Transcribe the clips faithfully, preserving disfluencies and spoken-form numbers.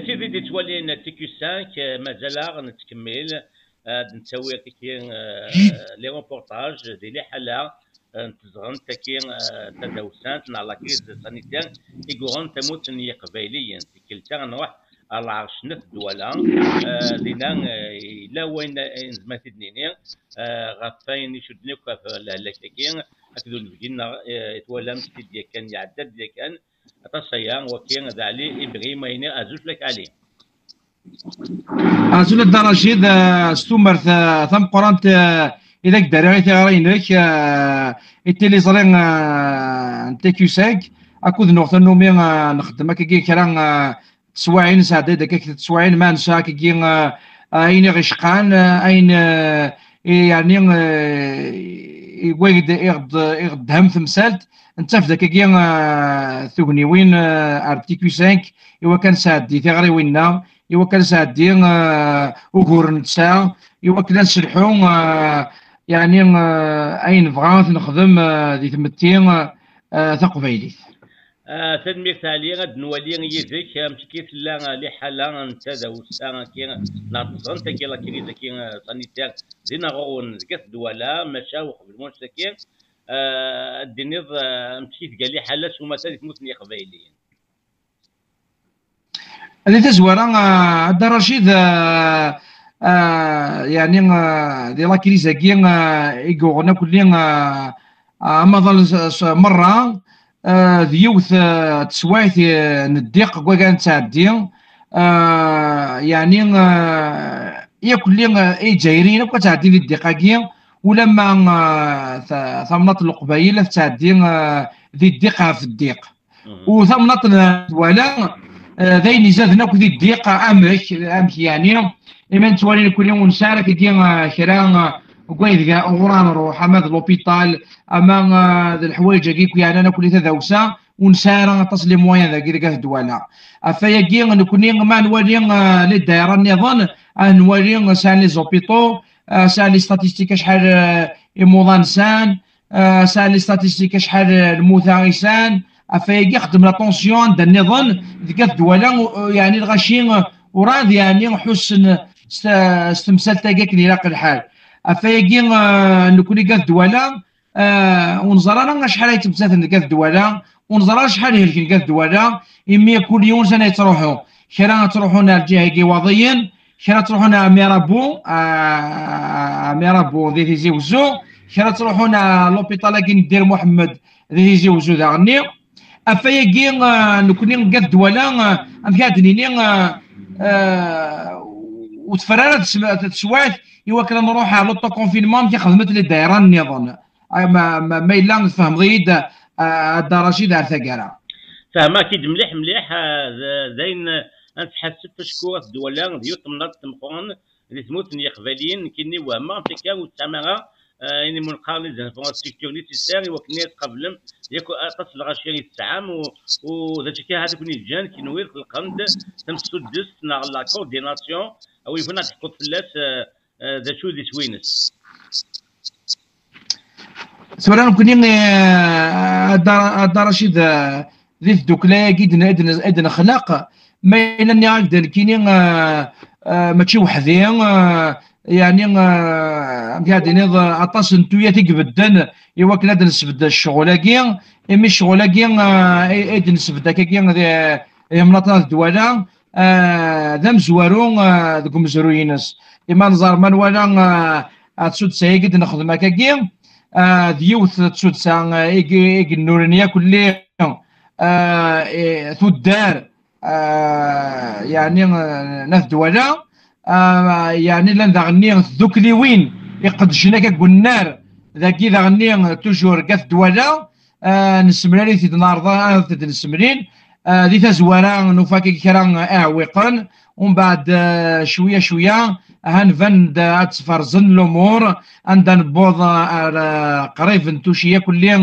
Tid i d-yettwalin T Q cinq, eh, mazal-aɣ nettkemmil, eh, ad d-nettawi kiki, eh, les reportages di liḥala, eh, n tezɣent-agi, eh, tadawsant neɣ la crise sanitaire i yuɣen tamurt n Yiqbayliyen. Tikkelt-a nruḥ ɣer lɛerc n At Dwala, eh, dinna, eh, yella wayen, eh, nezmer ad t-id-nini, eh, ɣef wayen icudden akk ɣef lehlak-agi akked unebgi-nneɣ, eh, i twalam-t-id yakan, iɛedda-d yakan, aṭas aya, waki d Ɛli Ibrahim Ayni. Azul fell-ak Ɛli. Azul a Dda Racid, eh, s tumert, eh, tameqqrant, eh, i d ak-d-rriɣ i tiɣri-inek, eh, i tiliẓri, eh, n T Q cinq, akked nuɣ tannumi, eh, nxeddem akkagi kra, eh, teswaɛin, nesɛedday-d akka teswaɛin, ma nesɛa akkagi, eh, ayen i ɣ-icqan, eh, ayen, eh, i, yeɛni, eh, i wayen i ɣ-d-, i ɣ-d-tehhem temsalt, nettaf-d akkagi, eh, tugniwin, eh, ar T Q cinq, i wakken nesɛeddi tiɣriwin-nneɣ, i wakken nesɛeddi, eh, uguren n ttesɛa, i wakken ad nselḥu, eh, yeɛni, eh, ayen nebɣa ad t-nexdem, eh, di tmetti, eh, taqbaylit. Ah, tanemmirt Ɛli, ad nwali yid-ek amek i tella, ah, liḥala n tadawsa-agi, neɣ tezɣent-agi, la crise-agi, ah, sanitaire, dinna ɣur-wen deg At Dwala, maca uqbel wanect-agi, ah, ad d-tiniḍ, ah, amek i tga liḥala s umata di tmurt n Yiqbayliyen. Di tazwara, ah, a Dda Racid, ah, ah, yeɛni, ah, di la crise-agi, ah, i yuɣen akk-, ah, ah, amaḍal s, s, merra, ah, d yiwet, ah, teswiɛt, eh, n ddiq deg wayen nettɛeddi, ah, yeɛni, ah, yakk-, ah, Izzayriyen akk ad tɛeddi di ddiq-agi, ulamma, ah, ta-, tamnaḍt n Leqbayel ad tettɛeddi, ah, di ddiq ɣef ddiq. U tamnaḍt n Dwala, eh, d ayen izaden akk di ddiq, amek, amek yeɛni, imi nettwali nekkni ur nesɛi ara akkagi, eh, kra, eh, deg waydeg ɣur-a nruḥ, ama d l'hôpital, ama, eh, d leḥwayeǧ-agi akk yeɛnan akk di tadawsa, ur nesɛi ara aṭas les moyens dagi deg At Dwala. Ɣef wayagi, nekkni ma nwali, eh, les daïra nniḍen, ad nwali, eh, sɛan les hôpitaux, eh, sɛan les statistiques acḥal, eh, imuḍan sɛan, ah, sɛan les statistiques acḥal n lmuta i sɛan, ɣef wayagi xeddmen attention anda nniḍen deg At Dwala, u-, yeɛni lɣaci, uh, urɛad yeɛni ḥussen s, s temsalt-agi akken ilaq lḥal. Ɣef wayagi, ah, nekkni deg At Dwala, ah, ur neẓri ara acḥal ay ttmettaten deg At Dwala, ur neẓri ara acḥal helken deg At Dwala, imi kul yiwen s anda yettruḥu. Kra ad ttruḥun ar lǧiha-agi Iwaḍiyen, kra ttruḥun ar Mirabeau, ah, ar Mirabeau di Tizi Wezzu, kra ttruḥun ar l'hôpital-agi n Ddir Muḥemmed di Tizi Wezzu daɣenni. Ɣef wayagi, ah, nekkni deg At Dwala, ah, amek ad d-nini, ah, ah, ur teffer ara tesm-, teswiɛt i wakken ad nruḥ ar l'autoconfinement amek i xedment les daïra nniḍen. Ah, ma, ma, ma yella tfehmeḍ-iyi-d, ah, a Dda Racid, ar taggara. Fehmeɣ-k-id mliḥ, mliḥ, ah, d, d ayen, ah, ad nettḥaseb acku At Dwala d yiwet temnaḍt meqqren di tmurt n Yiqbayliyen, nekkini wehmeɣ, anta akka ur tesɛam ara, ah, ayen i mu neqqar les infrastructures nécessaires i wakken ad tqablem yak aṭas n lɣaci i tesɛam, u, u d acu akka ahat i ken-yeǧǧan kenwi txelqem-d tamsuddest neɣ la coordination, a wi yufan ad teḥkuḍ fell-as, ah, eh, d acu d iswi-ines. Tura nekkni, eh, a Dda, a Dda Racid, eh, di tdukla-agi i d-, i d-, i d-nexlaq, ma yella nniɣ-ak-d nekkini, eh, eh, mačči weḥdi, eh, yeɛni, eh, amek ad d-tiniḍ, eh, aṭas n tuyat i ibedden i wakken ad d-nesbedd ccɣel-agi, imi ccɣel-agi, eh, i, i d-nesbedd akkagi di, di Mnaṭa d Dwala, ah, d amezwaru, ah, deg umezruy-ines. Ima nẓer ma nwala, ah, ah, tsudsa i d-nexdem akkagi, ah, d yiwet tsudsa, ah, i, i yennuren yakk lli, ah, i, tuddar, ah, yeɛni, ah, n At Dwala, ah, yeɛni llan daɣenni tdukliwin iqeddcen akka deg unnar, dagi daɣenni, toujours deg At Dwala, ah, nessemlal-it-id, neɛreḍ ad t-id-nessemlil. Ah, di tazwara, nufa-k kra iɛewwiqen, umbeɛd, ah, cwiya, cwiya, aha nban-d ad ttferẓen lumuṛ, anda newweḍ, ah, ar, ah, qrib n tuci yakk lli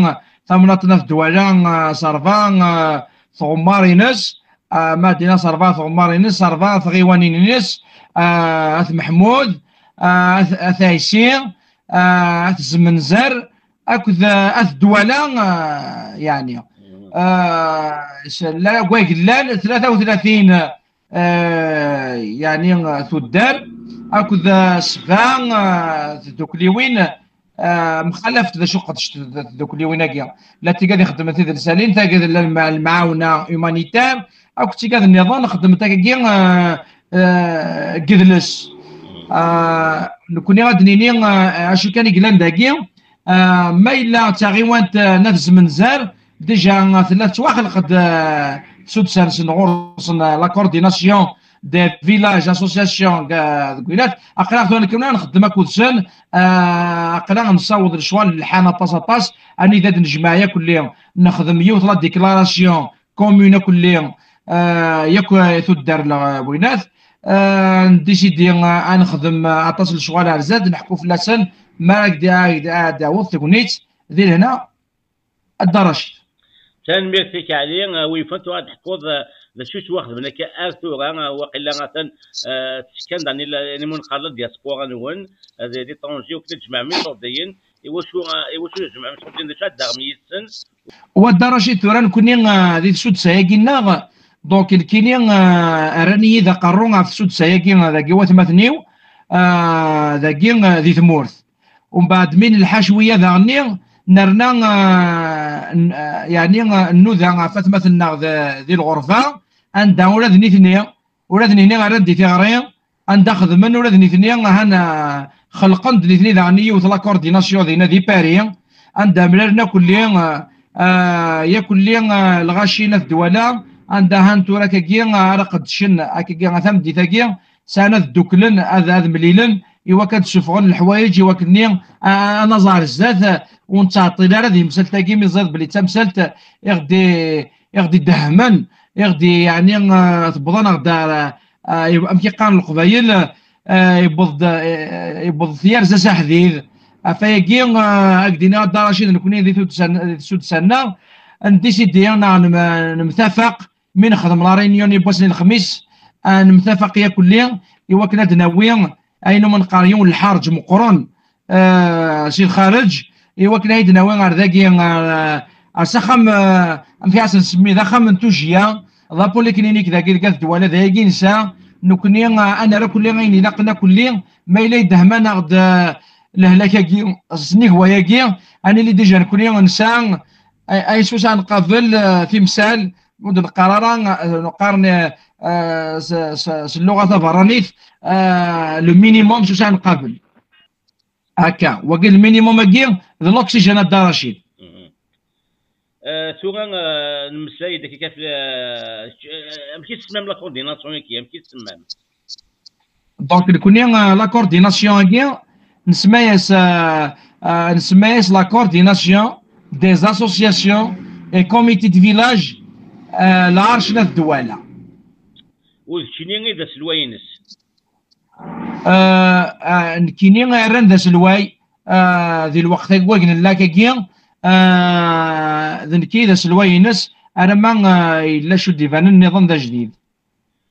tamnaḍt n At Dwala, ah, Ṣerba, ah, tɣemmar-ines, ah, Madina Ṣerba, tɣemmar-ines, Ṣerba, tɣiwanin-ines, ah, At Meḥmud, ah, At, At Ɛisi, ah, At Zmenzer, akked, ah, At Dwala, ah, yeɛni. Ah, s-, la, deg wayeg llan tlata u tlatin, eh, yeɛni, eh, tuddar akked, eh, sebɛa, eh, tdukliwin, eh, mxalafet d acu qedcent tdukliwin-agi. La tigad ixeddmen tidelsanin, tagad la lma-, lemɛawna humanitaire, akked tigad nniḍen xeddment akkagi, eh, eh, deg idles. Eh, nekkni ad d-nini, eh, acu kan i yellan dagi, eh, ma yella d taɣiwant, eh, n At Zmenzer, déjà, eh, tella tettwaxleq-d, eh, tsudsa-nsen ɣur-sen, eh, la coordination des villages associations, eh, deg wilayat. Aql-aɣ tura nekkni nxeddem akked-sen, eh, aql-aɣ nessaweḍ lecɣal lḥan aṭas aṭas, anida d-nejmeɛ yakkelli, nexdem yiwet la déclaration commune akkelli, eh, yakk, eh, tuddar n, eh, winat. Eh, ndisidi, eh, ad nexdem, eh, aṭas n lecɣal ar zdat, neḥku fell-asen, mi ara d-, ad d-, ad d-taweḍ tegnit di lehna, a Dda Racid. Tanemmirt-ik, Ɛli. Eh, wi yufan tura ad teḥkuḍ, eh, d acu yettwaxedmen akka ar tura, eh, waqila atan, eh, teskan daɣen i la, i la neqqar la diaspora-nwen, eh, di, di l'étranger, ur la tjemɛem iṣurdiyen. Iwacu, eh, iwacu la tjemɛem iṣurdiyen, d acu ad d-taɣem yid-sen? Wa Dda Racid, tura nekkni, eh, di tsudsa-agi-nneɣ, donc nekkini, eh, rran-iyi d aqerru ɣef tsudsa-agi, eh, dagi watmaten-iw, eh, dagi, eh, di tmurt. Umbeɛd mi nelḥa cwiya daɣenni, nerna, eh, n-, eh, yeɛni, eh, nnuda ɣef atmaten-nneɣ d-, di lɣerba, anda ula d nitni, ula d nitni rran-d i tiɣri, anda xedmen ula d nitni, ahan, eh, xelqen-d nitni daɣenni yiwet la coordination dinna di Paris, anda mlalen akkelli, eh, eh, yakkelli, eh, lɣaci n At Dwala, anda ahan tura akkagi, eh, ara qeddcen akkagi, eh, tameddit-agi, sɛan ad dduklen, ad, ad mlilen, i wakken ad d-ssufɣen leḥwayeǧ, i wakken-nni, a, a, ad naẓ ar zdat, ur nettɛeṭṭil ara di temsalt-agi, mi ẓriɣ belli d tamsalt i ɣ-d-, i ɣ-d-idehmen, i ɣ-d-, yeɛni, eh, tewweḍ-aneɣ-d ar, eh, amek i qqaren Leqbayel, eh, yewweḍ-d, eh, yewweḍ tyerza s aḥdid. Ɣef wayagi, eh, ad k-d-iniɣ a Dda Racid, nekkni di tuddsa-, di tsudsa-nneɣ, ndisidi neɣ nem-, nemtafaq, mi nexdem la réunion n wass n lexmis, ad nemtafaq yakkelli i wakken ad d-nawi ayen umi neqqar yiwen lḥerǧ meqqren, eh, si lxareǧ, i wakken ad d-nawi ar dagi, eh, ar s axxam, eh, amek ara s-nsemmi, d axxam n tujjya, d apuliklinik dagi deg At Dwala, d ayagi nesɛa nekkni, eh, ad nerr akkelli ayen ilaqen akkelli, ma yella yedhem-aneɣ-d, eh, lehlak-agi, s nnig wayagi, ad nili déjà nekkni nesɛa, eh, ayen s wacu ara nqabel, eh, timsal, ur d-neqqar ara, eh, neqqar, eh, s, s, s lluɣa taberranit, eh, le minimum s wacu ara nqabel. Akka, wagi le minimum-agi d l'oxygène, a Dda Racid. Mhm. Eh, tura, eh, nemmeslay-d akka ɣef, eh, eh, amek i tsemman la coordination-agi, amek i tsemman? Donc, nekkni, eh, la coordination-agi, nsemma-yas, eh, eh, nsemma-yas la coordination des associations et comités de village, eh, Lɛerc n At Dwala. U d keččini i d aselway-ines? Eh, eh, nekkini i rran d aselway, eh, di lweqt-agi wag n llak-agi, eh, d nekk i d aselway-ines, alamma, eh, yella cud ibanen nniḍen d ajdid.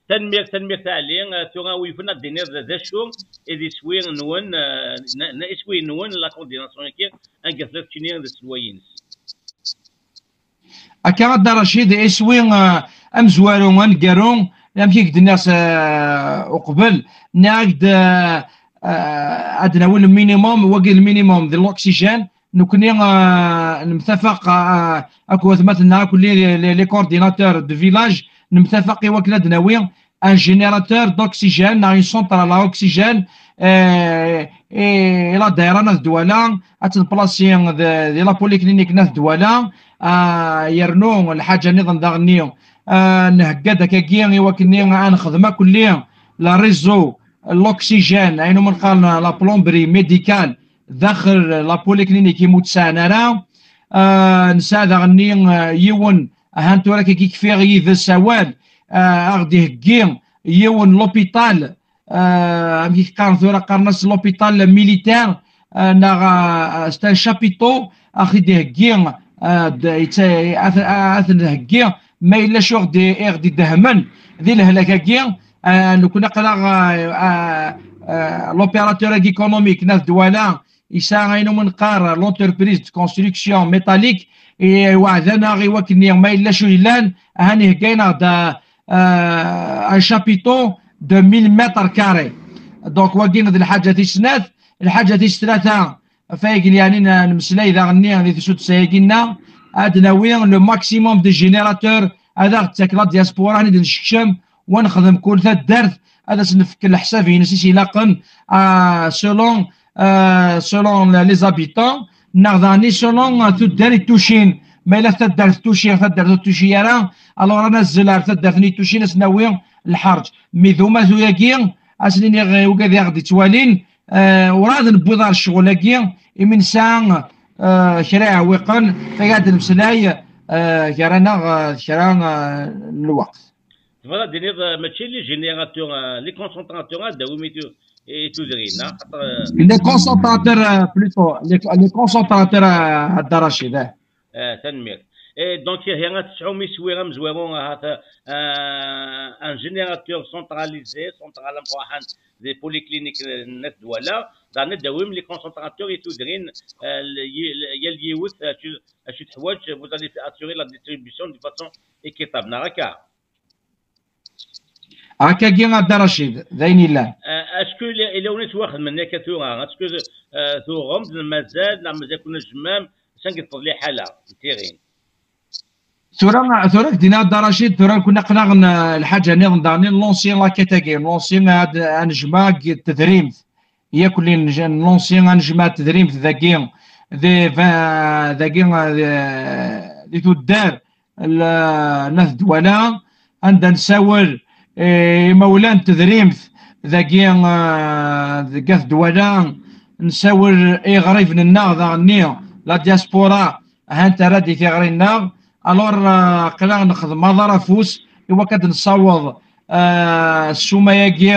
Tanemmirt, tanemmirt a Ɛli. Eh, tura wi yufan ad d-tiniḍ d acu i d iswi-nwen, eh, n, n iswi-nwen, la coordination-agi, anga tella keččini d aselway-ines? Akka a Dda Racid, iswi, eh, amezwaru, aneggaru, amek i k-d-nniɣ s, eh, uqbel, nniɣ-ak-d, eh, eh, ad nawi le minimum, wagi le minimum d l'oxygène, nekkni, eh, nemtafaq, eh, akked watmaten-nneɣ akk les, les, les coordinateurs de village, nemtafaq i wakken ad nawi un générateur d'oxygène, neɣ une centrale à oxygène, eh, eh, i la daïra n At Dwala, ad tenplasi d, di la polyclinique n At Dwala, ah, yernu lḥaǧa nniḍen daɣenni, ah, nhegga-d akkagi i wakken ad nexdem akkelli le réseau, l'oxygène, ayen umi neqqar la plomberie médicale, daxel la polyclinique imi ur tt-sɛan ara. Ah, nesɛa daɣenni, ah, yiwen, ahan tura akkagi kfiɣ yid-s awal, ah, a ɣ-d-iheggi yiwen l'hôpital, ah, amek i qqaren tura, qqaren-as l'hôpital militaire, ah, neɣ, ah, c'est un chapiteau, a ɣ-t-id-iheggi, ah, d-, yetta-, a t-, a t-nheggi, ma yella acu i ɣ-d-, i ɣ-d-idehmen di lehlak-agi, ah, nekkni aql-aɣ, ah, ah, ah, l'opérateur-agi économique n At Dwala, yesɛa ayen umi neqqar l'entreprise de construction métallique, i, iweɛd-aneɣ i wakken ma yella acu yellan, ahan ihegga-aneɣ-d, ah, euh, un chapiteau de mille mètres carrés. Donc wagi d lḥaǧa tis snat. Lḥaǧa tis tlata, ɣef wayen yeɛnan nemmeslay daɣen-nni di tsudsa-agi-nneɣ, ad nawi le maximum de générateurs, ad aɣ-d-takk la diaspora, ad nsekcem, wa nexdem kul taddart ad as-nefk leḥsab-ines i s-ilaqen, ah, selon, ah, selon les habitants, neɣ daɣen selon, ah, tuddar i tucin. Ma yella taddart tuci, taddart ur tuci ara, alors ad nazzel ar taddart-nni tucin, ad s-nawi lḥerǧ. Mi d umatu-agi, ad s-nini i wigad i aɣ-d-ittwalin, ah, urɛad newwiḍ ar ccɣel-agi, imi nesɛa, ah, kra iɛewwiqen, tagad nemmeslay, ah, gar-aneɣ, ah, d kra, ah, n lweqt. Tebɣiḍ ad d-tiniḍ, eh, mačči les générateurs, eh, les concentrateurs ad d-tawim i tu-, i tudrin, neɣ xaṭer, eh, les concentrateurs, eh, plutôt, les, les concentrateurs, eh, a Dda Racid, eh. Eh, tanemmirt. Eh, donc, ihi ad tesɛum iswi amezwaru, ahat, eh, un générateur centralisé, central amqraḥan, des polycliniques, eh, n At Dwala, daɣen ad d-tawim les concentrateurs i tudrin, eh, l-, y-, l-, yal yiwet, eh, tu-, acu teḥwaǧ, vous allez assurer la distribution de façon équitable, neɣ akka? Akkagi a Dda Racid, d ayen yellan. Eh, est-ce que ila, ila win yettwaxedmen akka tura? Est-ce que, eh, tuɣem-d, neɣ mazal, neɣ mazal-ken ajmam? Sanga teṭṭeḍ liḥala n tiɣin. Tura, tura k-d-iniɣ a Dda Racid, tura kun aql-aɣ n, eh, lḥaǧa nniḍen daɣen, nlansi laket-agi, nlansi ad, ad nejmeɛ deg tedrimt. Yakk li nj-, nlansi ad nejmeɛ tedrimt dagi, di, va-, dagi, eh, di, di tuddar, l-, n At Dwala, anda nessawel, eh, imawlan n tedrimt dagi, eh, deg At Dwala, nessawel i iɣriben-nneɣ daɣenni, la diaspora, han terra-d i tiɣri-nneɣ. Alors, eh, aql-aɣ nexdem aḍar afus i wakk ad nessaweḍ, eh, ssuma-agi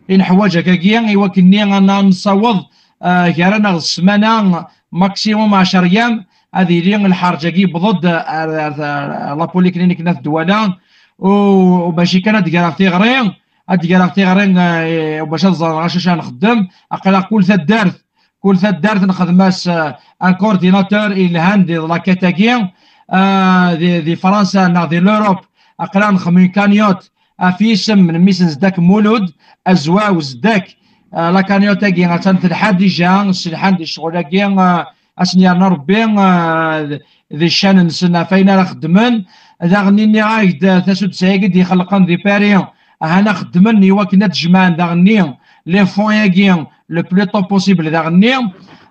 i neḥwaǧ akkagi, i wakken-nni ad n-, ad nessaweḍ, eh, gar-aneɣ d ssmana, maximum ɛecṛa yam, ad yili lḥerǧ-agi yewweḍ-d ar, ar, ar la polyclinique n At Dwala, u, u bac kan ad d-greɣ tiɣri, ad d-greɣ tiɣri, eh, u bac ad ẓreɣ acu, acu ara nxeddem. Aql-aɣ kul taddart, kul taddart nxedm-as, eh, un coordinateur yelhan di laket-agi, eh, di, di Fransa neɣ di l'Europe. Aql-aɣ nxeddem une cagnotte ɣef yisem n mmi-s n Zeddak Mulud, Azwaw Zeddak. Eh, la cagnotte-agi attan telḥa déjà, sselḥan di ccɣel-agi, eh, ad sen-yernu Rebbi, eh, d, di ccan-nsen ɣef ayen ara xeddmen. Daɣen nniɣ-ak-d, eh, tasudsa-agi d-ixelqen di Paris, ahan ad xeddmen i wakken ad jemɛen daɣen-nni les fonds-agi le plus tôt possible daɣen-nni.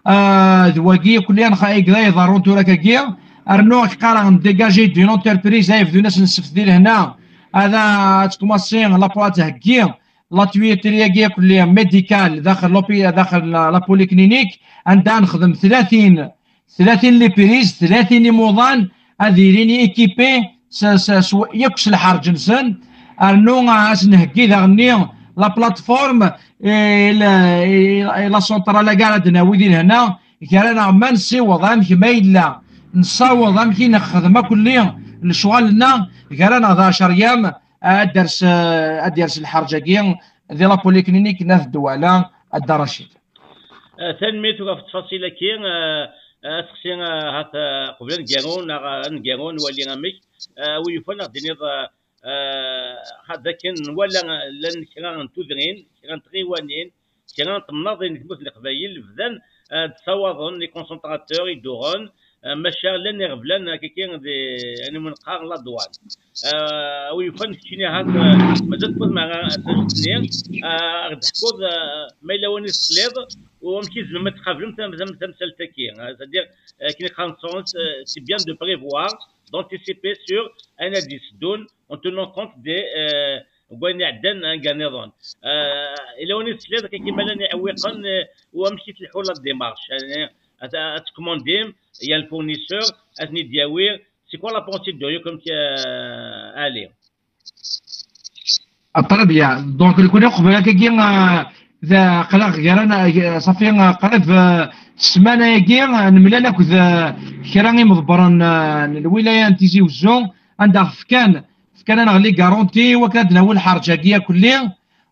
Eh, d wagi akk-nni i iḍerrun tura akkagi. Rnu ad k-qqareɣ, ndégagé-d une entreprise, ay bdun ass n ssebt di lehna, ad, ad tkumaṣi la, ad theggi la tuyauterie-agi akk-nni médicale daxel l'hôpi-, daxel la, la polyclinique, anda nexdem tlatin, tlatin les prises, tlatin imuḍan ad ilin équipés s, s, s, yakk s lḥerǧ-nsen. Rnu ad s-nheggi daɣen-nni la plateforme, eh, i la, i, i la centrale-agi ara d-nawi di lehna, gar-aneɣ ma nessiweḍ amek ma yella, nessaweḍ amek i nexdem akk-nni lecɣal-nneɣ, gar-aneɣ d ɛecṛa yam, ad d-ers, ad d-yers lḥerǧ-agi di la polyclinique n At Dwala, a Dda Racid. Eh, tanemmirt ɣef ttfaṣil-agi. Eh, eh, aseqsi, eh, hat, eh, qbel ad ngeru, neɣ, eh, ad ngeru, nwali amek. Eh, wi yufan ad d-tiniḍ, eh, eh, d akken nwala, eh, llan kra n tudrin, kra n tɣiwanin, kra n temnaḍin di tmurt n Leqbayel bdan, eh, d-ssawaḍen les concentrateurs, iduɣen, eh, maca llan iɣeblan, eh, kiki di, yani, mi neqqar la douane. Eh, wi yufan keččini ahat, eh, mazal tewwiḍ meɛna taǧudt-nni, eh, ad ɣ-d-teḥkuḍ, eh, ma yella win i tesliḍ, u amek i tzemrem ad tqablem tam-, tam-, tamsalt-agi. Eh, c'est-à-dire, eh, akken i qqaren Science, eh, c'est bien de prévoir, d'anticiper sur ayen ad d-yesseddun, en tenant compte des, eh, deg wayen iɛeddan anga nniḍen. Eh, yella win i tesliḍ, akka kima llan iɛewwiqen, eh, u amek i tleḥḥu la démarche? Yani, ad, ad tkommandim, il y a le fournisseur, ad ten-id-yawi. C'est quoi la procédure, comme, eh, Ali? Ah, très bien. Donc, nekkni uqbel akkagi, ah, da, aql-aɣ gar-aneɣ, ah, ṣafi, ah, qrib, ah, ssmana-agi, ah, nemlal akked, ah, kra imḍebbren, ah, n lwilaya n Tizi Wezzu, anda ɣ-fkan, fkan-aneɣ les garanties, wakken ad d-nawi lḥerǧ-agi akk-nni.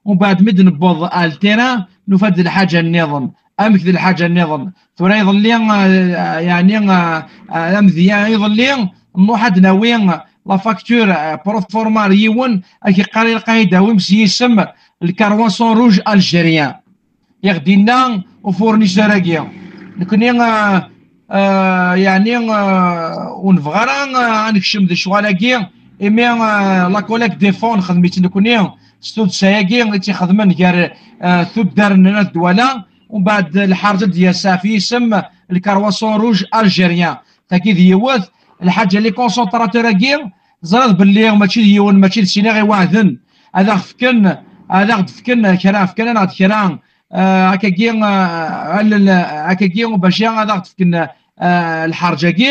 Umbeɛd mi d-newweḍ ar le terrain, nufa-d d lḥaǧa nniḍen. Amek d lḥaǧa nniḍen? Tura iḍelli, ah, yeɛni, ah, ah, amedya iḍelli, nruḥ ad d-nawi, ah, la facture, euh, pro forma ar yiwen, ad k-yeqqar ilaq ad yi-d-tawim s yisem le Croissant Rouge Algérien. I ɣ-d-yenna ufournisseur-agi. Nekni, euh, euh, yeɛni, euh, ur nebɣi ara, euh, ad nekcem di ccɣel-agi, imi, euh, la collecte des fonds nexdem-itt nekni s tuddsa-agi i tt-ixedmen gar, euh, tuddar n At Dwala, umbeɛd lḥerǧ ad d-yas ɣef yisem le Croissant Rouge Algérien. Tagi d yiwet. Lḥaǧa, les concentrateurs-agi, teẓriḍ belli mačči d yiwen, mačči d sin i ɣ-iweɛden. Ad aɣ-fken, ad aɣ-d-fken kra, fkan-aneɣ-d kra, euh, akkagi, euh, allen, akkagi, bac ad aɣ-d-fken, euh, lḥerǧ-agi.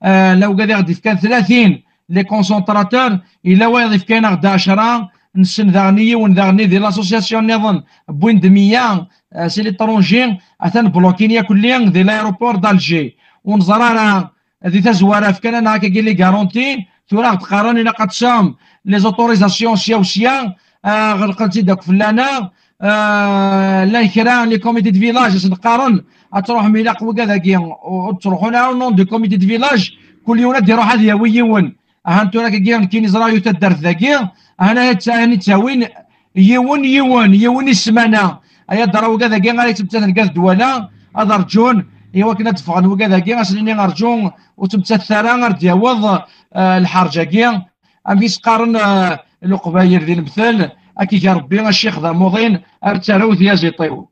Euh, la ugad i ɣ-d-ifkan tlatin les concentrateurs, yella wayeḍ ifkan-aɣ-d ɛecra, nessen daɣen yiwen daɣen di l'association nniḍen, wwin-d meyya, euh, si l'étranger, atan blokin yakulli di l'aéroport d'Alger. Ur neẓra ara di tazwara fkan-aneɣ akkagi les garanties, tura ɣ-d-qqaren ilaq ad tesɛum les autorisations sya u sya, euh, ɣelqen-tt-id akk fell-aneɣ, euh, llan kra les comités de village ad sen-qqaren ad truḥem, ilaq wigad-agi ur ttruḥun ara au nom de comité de village, kul yiwen ad d-iruḥ ad yawi yiwen. Ahan tura akkagi nekkini ẓriɣ yiwet taddart dagi, ahan ad tt-, ahan i ttawin yiwen, yiwen, yiwen i ssmana. Ay adra wigad-agi ara yettmettaten deg At Dwala, ad rǧun i wakken ad d-ffɣen wigad-agi, ad sen-nini rǧu ur ttmettat ara, ar d-yaweḍ, euh, lḥerǧ-agi. Amek i s-qqaren, euh, Leqbayel di lemtel, ad k-ig Rebbi a ccix d amuḍin, ar d-tarew tyaziḍt-iw.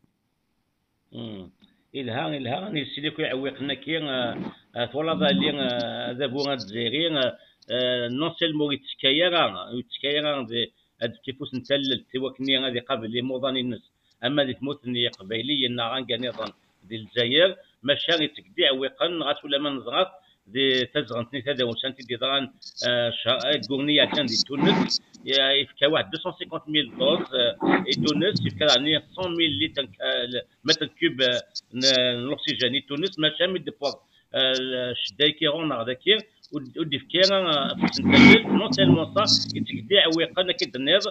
Hmm. Ilha, ilha, nesli akk iɛewwiqen-agi, euh, euh, twalaḍ ali, euh, adabu azzayri, euh, euh, non seulement ur yettekka ara, ur yettekka ara di, ad d-yefk ifus n tallelt i wakken ad iqabel imuḍan-ines, ama di tmurt n Yiqbayliyen neɣ anga niḍen di Lezzayer, maca yetteg-d iɛewwiqen, ɣas ulamma neẓra-t di tazɣent-nni tadawsant i d-yeḍran, euh, ccher-, ayyur-nni yeɛcan di Tunes, ye-, yefka waḥed deux cent cinquante mille doses, euh, i Tunes, yefka daɣen cent mille litres, euh, mètres cubes, euh, n, n l'oxygène i Tunes, maca mi d-tewweḍ, euh, ccedda-agi ɣur-neɣ dagi, ur d-, ur d-yefki ara, euh, afus n tallelt, non seulement ça, yetteg-d iɛewwiqen akka i d-tenniḍ,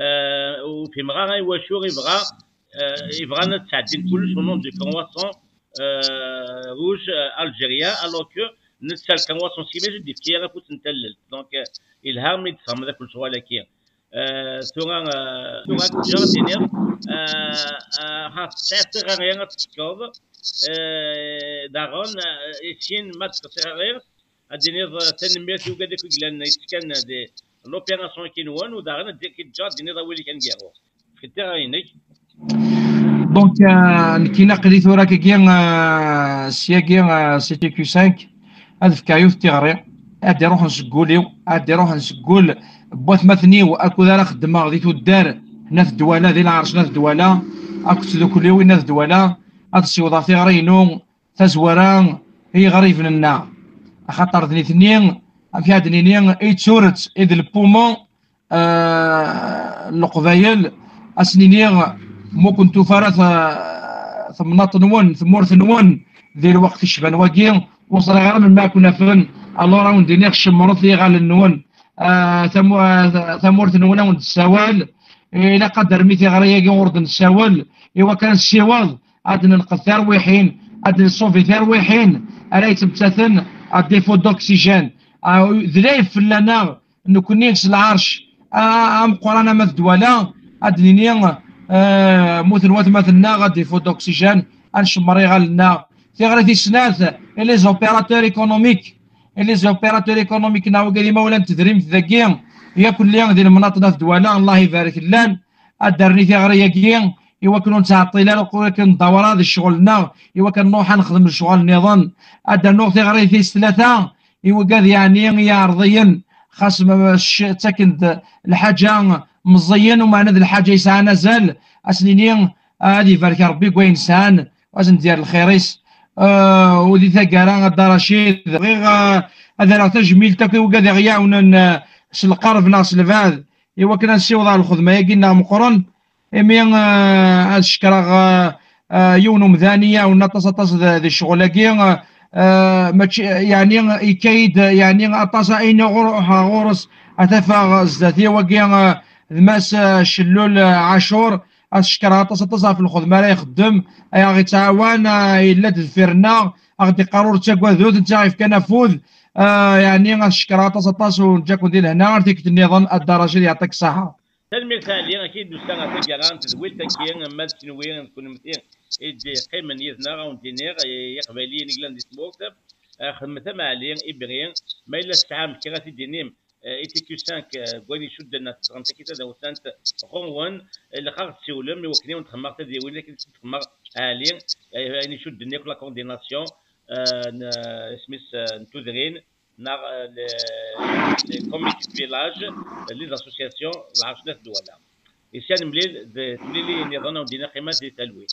euh, ur fhimeɣ ara i wacu i yebɣa, euh, i bɣan ad sɛeddin kullec au nom du Croissant, euh, Rouge, euh, Algérien, alors que netta le Croissant Simex ur d-yefki ara afus n tallelt. Donc, euh, ilha mi d-tfehmeḍ akk lecɣal-agi. Euh, tura, euh, tura ad ǧǧeɣ ad d-iniɣ, euh, euh, ha tesɛiḍ tiɣri ad teṣkeḍ, euh, daɣen, euh, i sin ma d-teṣkeḍ tiɣri, ad d-iniḍ, euh, tanemmirt i wigad akk i yellan yettekkan di l'opération-agi-nwen, u daɣen ad k-id-ǧǧeɣ ad d-iniḍ awal-ik aneggaru. Fket tiɣri-inek. Donc, euh, nekkini aql-i tura akkagi, euh, syagi, euh, C T Q cinq, ad fkeɣ yiwet tiɣri, ad d-iruḥen seg wul-iw, ad d-iruḥen seg wul n watmaten-iw akud ara xeddmeɣ di tuddar n At Dwala, di lɛerc n At Dwala, akked tdukliwin n At Dwala, ad ssiwḍeɣ tiɣri-inu tazwara i yiɣriben-nneɣ, axaṭer d nitni, amek ad d-nini, i d turet, i d le poumon, euh, n Leqbayel, ad sen-iniɣ, ma ur ken-tufi ara t-, temnaḍt-nwen, tmurt-nwen, di lweqt icban wagi, ur ẓriɣ ara melmi ad ken-afen, alors ad wen-d-iniɣ cemmret iɣallen-nwen, euh, tamu-, euh, tamurt-nwen ad wen-d-tessawal, ilaq ad d-nermi tiɣri-agi ur d-nessawal, i wakken ad nessiweḍ, ad d-nenqed tirwiḥin, ad d-nṣubi tirwiḥin, ara yettmettaten à défaut d'oxygène. Ah, d lɛib fell-aneɣ, nekkni s lɛerc, ah, ameqqran ama d Dwala, ad d-nini, ah, mmuten watmaten-nneɣ, à défaut d'oxygène, ad ncemmer iɣallen-nneɣ. Tiɣri tis snat, et les opérateurs économiques, et les opérateurs économiques, neɣ wigi d imawlan n tedrimt dagi, yakk lli di lemnaṭ n At Dwala, Allah ibarek, llan, ad d-nerni tiɣri-agi, i wakken ur nettɛeṭṭil ara, i wakken ndawar di ccɣel-nneɣ, i wakken nruḥ ad nexdem lecɣal nniḍen. Ad d-rnuɣ tiɣri tis tlata, i wigad yeɛni iɛerḍiyen, xas ma, ma, sh-, ttaken-d lḥaǧa meẓẓiyen, umeɛna d lḥaǧa yesɛan azal, ad sen-nini, ad ibarek Rebbi deg wayen sɛan, ad sen-d-yerr lxir-is. Ah, u di taggara, a Dda Racid, bɣiɣ, ah, ad rreɣ tajmilt akk i wigad i ɣ-iɛawnen, ah, s lqerb neɣ s lbeɛd, i wakken ad nessiweḍ ɣer lxedma-agi-nneɣ meqqren, imi, ah, ad cekkreɣ, ah, ah, yiwen umdan i iɛawnen aṭas, aṭas d, di ccɣel-agi, ah, ah, mačči, yeɛni, yekka-yi-d, yeɛni, aṭas ayen ɣur-, ruḥeɣ ɣur-s, ad t-afeɣ zdat-i, wagi, ah, d Mass, ah, Cellul, ah, Ɛacur, ad t-cekkreɣ aṭas, aṭas ɣef lxedma ara ixeddem, ay aɣ-ittɛawan, ah, yella-d deffir-nneɣ, aɣ-d-iqqar ur ttagad, ur netta ifkan afud. Ah, yeɛni ad cekkreɣ aṭas aṭas u neǧǧa-ken di lehna ar tikkelt nniḍen, a Dda Racid, yeɛṭik ṣṣeḥḥa. Tanemmirt a Ɛli, akka i d-nusa ɣer taggara n tedwilt-agi, ma d kenwi d kunemti i d-yeqqimen yid-neɣ, a wen-d-iniɣ, i Iqbayliyen i yellan di tmurt, eh, xedmet am Ɛli Ibri, ma yella tesɛam kra ad t-id-tinim, eh, i T Q cinq, eh, deg wayen icudden ad teẓrem tagi tadawsant ɣur-wen, eh, ilaq ad ɣ-d-tsiwlem i wakken i wen-d-xedmeɣ tadiwin, akken i d-xedmeɣ Ɛli, eh, ayen icudden akk la coordination, eh, n, eh, isem-is, eh, n tudrin, neɣ, eh, le, le comité de village, eh, les associations, lɛerc n At Dwala. Is ad nemlil d temliliyin nniḍen, a wen-d-iniɣ qqimet di talwit.